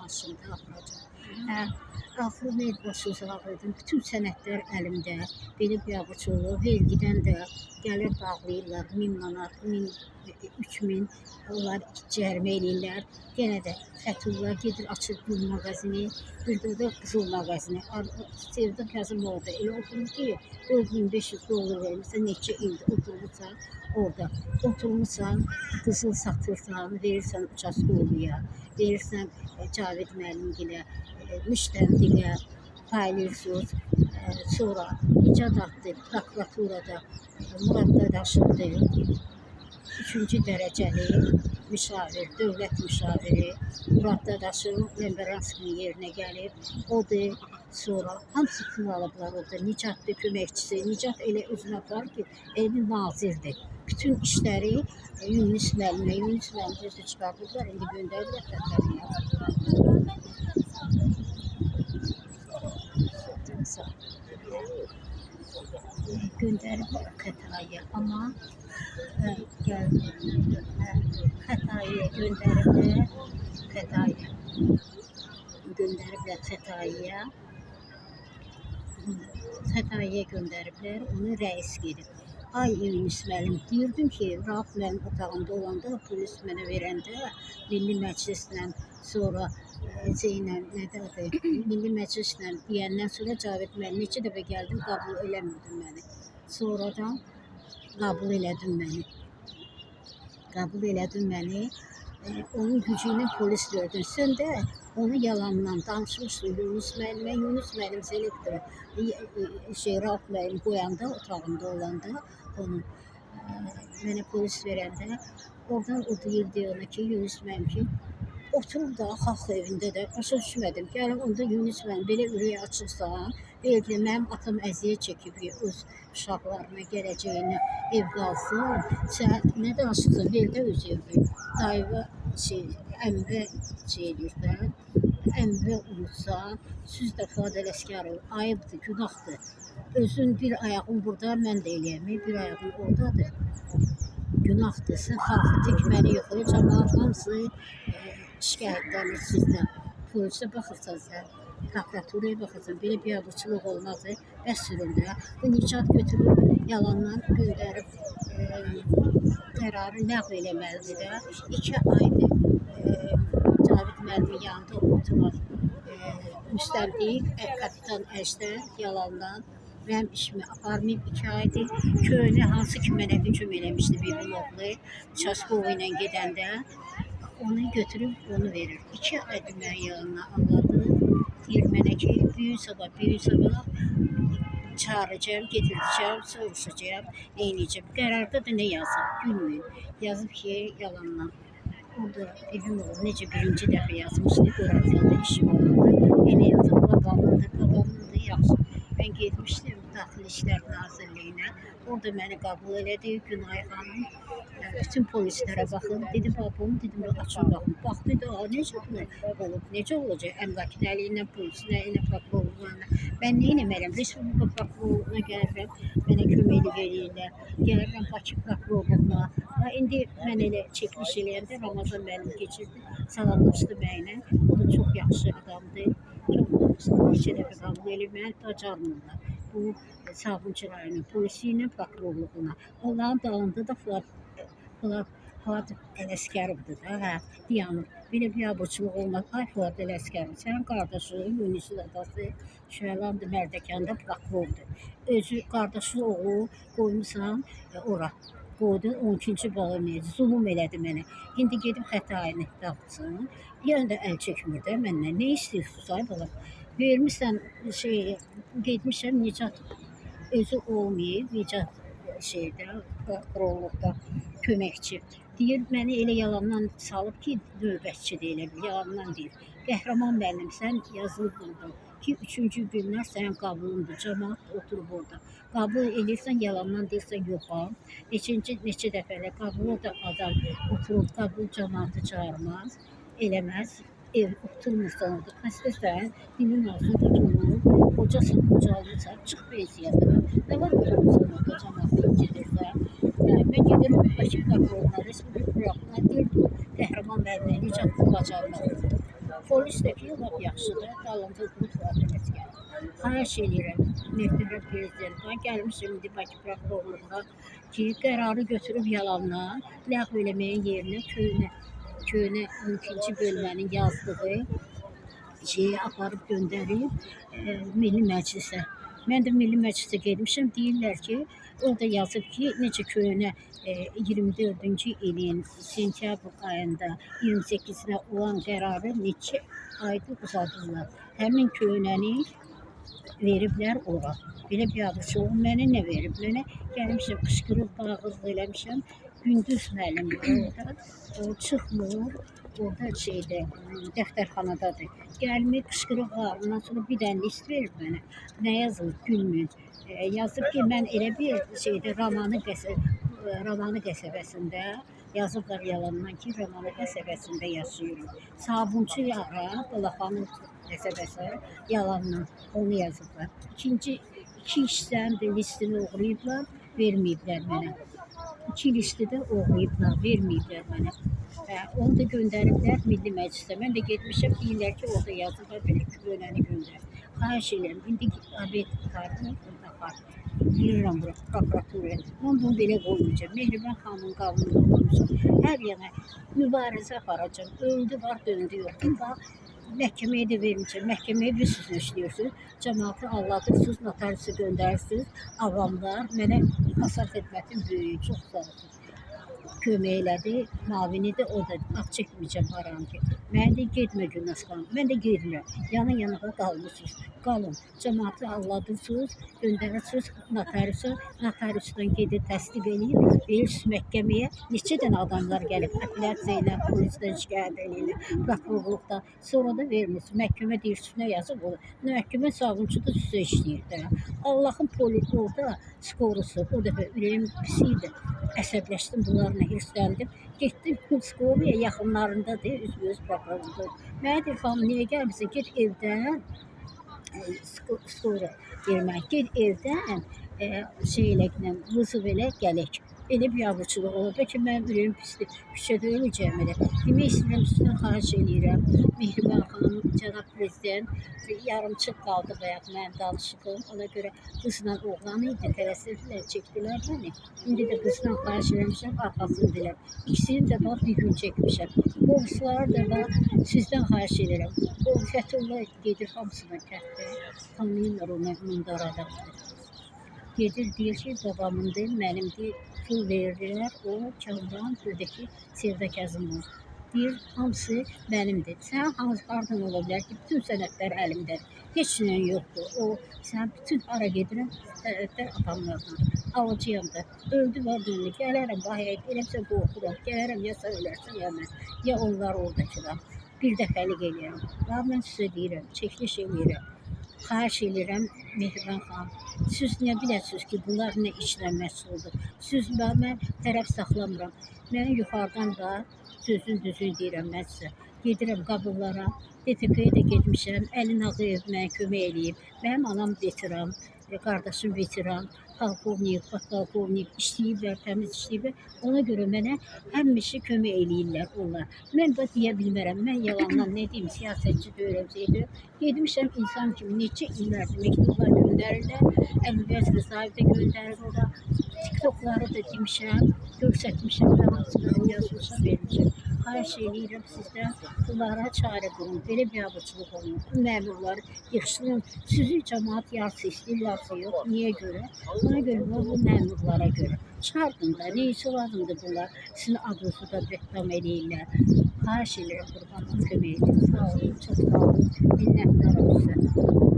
maşında aparacaq. Hə, axırı nə başınızı ağrıdım. Bütün sənədlər əlimdə. Belə biabırçılıq, vergidən də gəlir bağlayırlar. 1000 manat, 1000, 3000 onlar cərimə eləyirlər. Yenə də Fəthullah gedir açır gül mağazini, bir də o da qızıl mağazini. Sevda Kazım orada elə oturur ki, 4500 dollar vermişsən, neçə ildir oturmuşsan orada. Oturmuşsan, qızıl satırsan, verirsən uçaskovluya, verirsən Cavid müəllimgilə, müştəmdilə paylayırsınız. Sonra icat atdı prokuraturada Murad Dadaşovdur. Üçüncü dərəcəli müşavir, dövlət müşaviri Murad Dadaşov Lemberanskinin yerinə gəlib. Odur. Sonra hamısı pul alıblar orada. Nicatdır köməkçisi. Nicat elə özünə apar ki, elə bir nazirdir. Bütün işləri Yunus müəllimə, Yunus müəllim düzdür çıxardıblar, indi göndəriblər Xətəriyə. Göndəriblər Xətaya, amma gəl, Xətaya göndəriblər, Xətaya göndəriblər Xətaya. Xətaya göndəriblər, onu rəis gedib. Ay Yunus müəllim, deyirdim ki, Rauf müəllim otağında olanda, polis mənə verəndə, Milli Məclislə sonra şeylə, nə adı, Milli Məclislə deyəndən sonra Cavid müəllim neçə dəfə gəldim, qəbul eləmirdin məni. Sonradan qəbul elədin məni. Qəbul elədin məni. Onun gücü ilə polis verdin. Sən də onu yalandan danışmışdın Yunus müəllimə. Yunus müəllim selektor Rauf müəllim qoyanda, otağında olanda onu mənə polis verəndə oradan o deyirdi ona ki, Yunus müəllim ki, oturub da xalq evində də başa düşmədim. Gəlin onda Yunus müəllim belə ürəyi açıqsan, deyirdi mənim atam əziyyət çəkib ki, öz uşaqlarına gələcəyinə ev qalsın. Sən nə danışırsan, ver də öz evi. Dayıva şey, əmbə şey eləyirsən, əmbə unutsan, süz də Fuad Ələsgərov ayıbdır, günahdır. Özün bir ayağın burada, mən də eləyəm, bir ayağın oradadır. Günahdır, sən xalqı tikməni yox, camaat hamısı şikayətlənir sizdən. Polisə baxırsan sən, prokuraturaya baxırsan, belə biabırçılıq olmaz, bəs sürün də. Bu Nicat götürüb yalandan göndərib qərarı ləğv eləməlidir də. 2 aydır Cavid müəllimin yanında oturan müstəntiq kapitan Əjdər yalandan mənim işimi aparmayıb 2 aydır. Köhnə hansı ki mənə hücum eləmişdi bir oğlu, uçaskova ilə gedəndə onu götürüb onu verir. 2 aydır məni yanına alladı. Deyir mənə ki, böyük sabah, böyük sabah çağıracağım, getireceğim, soruşacağım, neyleyeceğim. Qərarda da nə yazıb, gülməyin. Yazıb ki, yalandan. Orada bibim oğlu necə birinci dəfə yazmışdı, Qorazanda işim olanda. Elə yazıb, babamındır, babamındır, yaxşı. Mən getmişdim Daxili İşlər Nazirliyinə. Orada məni qəbul elədi Günay xanım. Bütün polislərə baxın. Dedi, babam, dedim, açın baxın. Bax, dedi, necə olub, necə olacaq? Əmlakin əli ilə, polisin əli ilə, prokurorluğuna. Mən nə etməliyəm? Respublika prokurorluğuna gəlirəm, mənə köməklik eləyirlər. Gəlirəm Bakı prokurorluğuna. İndi mən elə çəkiliş eləyəndə Ramazan müəllim keçirdi, salamlaşdı mənlə. O da çox yaxşı adamdır. Çox neçə dəfə qəbul eləyib, məni bacarmırlar. Bu Sabunçu rayonu polisi ilə, prokurorluğuna. Onların dalında da Fuad Ələsgərovdur da, hə, dayanır. Belə biabırçılıq olmaz. Ay Fuad Ələsgərov, sənin qardaşın Yunisin adası Şəhlandır, Mərdəkanda prokurordur. Özü qardaşı oğlu qoymusan ora. Qoydu 12-ci baloniyə, zulüm elədi mənə. İndi gedib Xətaini dağıtsın. Yenə də əl çəkmir də məndən. Nə istəyirsiniz ay balam? Vermişsən şey, getmişəm Nicat özü olmayıb, Nicat şeydə, prokurorluqda köməkçi. Deyir, məni elə yalandan salıb ki, növbətçi elə bil, yalandan deyir. Qəhrəman müəllim, sən yazılıb burada ki, 3-cü günlər sənin qəbulundur, camaat oturub orada. Qəbul eləyirsən, yalandan deyirsən, yoxam. Neçə dəfələr qəbulu da adam oturub, qəbul camaatı çağırmaz, eləməz. Ev oturmursan orada, xəstəsən, dilin ağzını tutulur, qocasan, qocalmısan, çıx pensiyada. Nə var oturmursan orada, camaatı incidirsən. Mən gedirəm Bakı prokurorluğuna, Respublika prokurorluğuna, deyir bu Qəhrəman müəllimə necə bacarmaq. Polis də ki, lap yaxşıdır, dalında qrupla tələskər. Xahiş eləyirəm, möhtərəm prezident, mən gəlmişəm indi Bakı prokurorluğuna ki, qərarı götürüb yalandan ləğv eləməyin yerinə köhnə 12-ci bölmənin yazdığı şeyi aparıb göndərib Milli Məclisə. Mən də Milli Məclisə getmişəm, deyirlər ki, orada yazıb ki, necə köhnə 24-cü ilin sentyabr ayında 28-nə olan qərarı neçə aydır uzadırlar. Həmin köhnəni veriblər ora. Belə biabırçılıq mənə nə verib? Mənə gəlmişəm, qışqırıb, bağırıq eləmişəm. Gündüz müəllim orada, o çıxmır, orada şeydə, dəftərxanadadır. Gəlmir, qışqırıq var. Ondan sonra bir dənə list verib mənə. Nə yazılıb? Gülmür. Yazıb ki, mən elə bir şeydə Romanı qəsəbəsində yazıblar yalandan ki, Romanı qəsəbəsində yaşayıram. Sabunçu yara, Balaxanı qəsəbəsi yalandan onu yazıblar. İkinci iki hissənin də listini oğurlayıblar, verməyiblər mənə. İki listi də oğurlayıblar, verməyiblər mənə. Hə, onu da göndəriblər Milli Məclisə. Mən də getmişəm, deyirlər ki, orada yazıblar belə köhnəni göndər. Xahiş edirəm, indi obed qurtardı, apar. Girirəm bura prokuraturaya. Mən bunu belə qoymayacağam. Mehriban xanımın qanunu qoymuşam. Hər yana mübarizə aparacağam. Öldü var, döndü yox. İndi bax, məhkəməyə də verməyəcəm. Məhkəməyə bir siz işləyirsiniz. Cəmaatı aldadırsınız, notariusu göndərirsiniz. Avamlar mənə hasar xidmətin böyüyü, çox sağ olsun. Kömək elədi, mavini də o da ad çəkməyəcəm haranı ki. Mənə də getmə Gülnaz xanım, mən də getmirəm. Yana-yanağa qalmısınız. Qalın, cəmaatı aldadırsınız, göndərirsiniz notariusa, notariusdan gedir təsdiq eləyir, verirsiniz məhkəməyə. Neçə dənə adamlar gəlib apellyasiya ilə, polisdən şikayət eləyirlər, prokurorluqdan. Sonra da vermirsiniz. Məhkəmə deyir, nə yazıb o. Məhkəmə savunçu da sizə işləyir də. Allahın poli orada skorusu, o dəfə ürəyim pis idi. Əsəbləşdim bunlarla, hirsləndim. Getdim Skoruya yaxınlarındadır, üzbəüz prokurorluq. Mənə deyir, xanım, niyə gəlmirsən? Get evdən skora vermək. Get evdən şey eləklə, vızıb elə gələk. Elə biabırçılıq olur. Bəlkə mənim ürəyim pisdir, küçədə öləcəyəm elə. Demək istəyirəm, sizdən xahiş eləyirəm. Mehriban xanım, cənab prezident, yarımçıq qaldı bayaq mənim danışığım. Ona görə qızla oğlan idi, tələsirdilər, çəkdilər məni. İndi də qızdan xahiş eləmişəm, arxasını diləm. İkisini də bax bir gün çəkmişəm. Qonşuları da bax, sizdən xahiş edirəm. O Fəthullah gedir hamısına kənddə, tanıyırlar onu, mundar adamdır. Gedir, deyir ki, babamındır, mənimdir, pul verirlər, o Kamran, buradakı Sevda Kazımov. Deyir, hamısı mənimdir. Sən hansı hardan ola bilər ki, bütün sənədlər əlimdədir. Heç nə yoxdur. O, sən bütün hara gedirəm, sənədlər adamlardan. Alıcıyam da. Öldü var döndü. Gələrəm, bax, eləmsə qorxuram. Gələrəm, ya sən ölərsən, ya mən. Ya onlar oradakılar. Bir dəfəlik eləyirəm. Bax, mən sizə deyirəm, çəkiliş eləyirəm. Xahiş eləyirəm, Mehriban xanım, siz nə biləsiniz ki, bunlar nə işlə məşğuldur? Siz, mən tərəf saxlamıram. Məni yuxarıdan da sözün düzünü deyirəm mən sizə. Gedirəm qabıllara, DTP-yə də getmişəm, Əlin Ağayev mənə kömək eləyib. Mənim anam veteran, qardaşım veteran, polkovnik, podpolkovnik işləyiblər, təmiz işləyiblər. Ona görə mənə həmişə kömək eləyirlər onlar. Mən də deyə bilmərəm, mən yalandan nə deyim, siyasətçi deyirəm, şey deyirəm. Getmişəm insan kimi neçə illərdir məktublar göndərirlər. Əli Rızayev də göndərir ora. TikTokları da demişəm, göstərmişəm, mən hamısını yazmışam, vermişəm. Xahiş eləyirəm sizdən, bunlara çarə qurun, belə biabırçılıq olmur. Bu məmurları yığışdırın. Sizi cəmaat yarısı istəyir, yarısı yox. Niyə görə? Ona görə bu məmurlara görə. Çıxardın da, neyisi lazımdır bunlar? Sizin adınızı da reklam eləyirlər. Xahiş eləyirəm, qurbanım, kömək edin. Sağ olun, çox sağ olun. Minnətdaram sizə.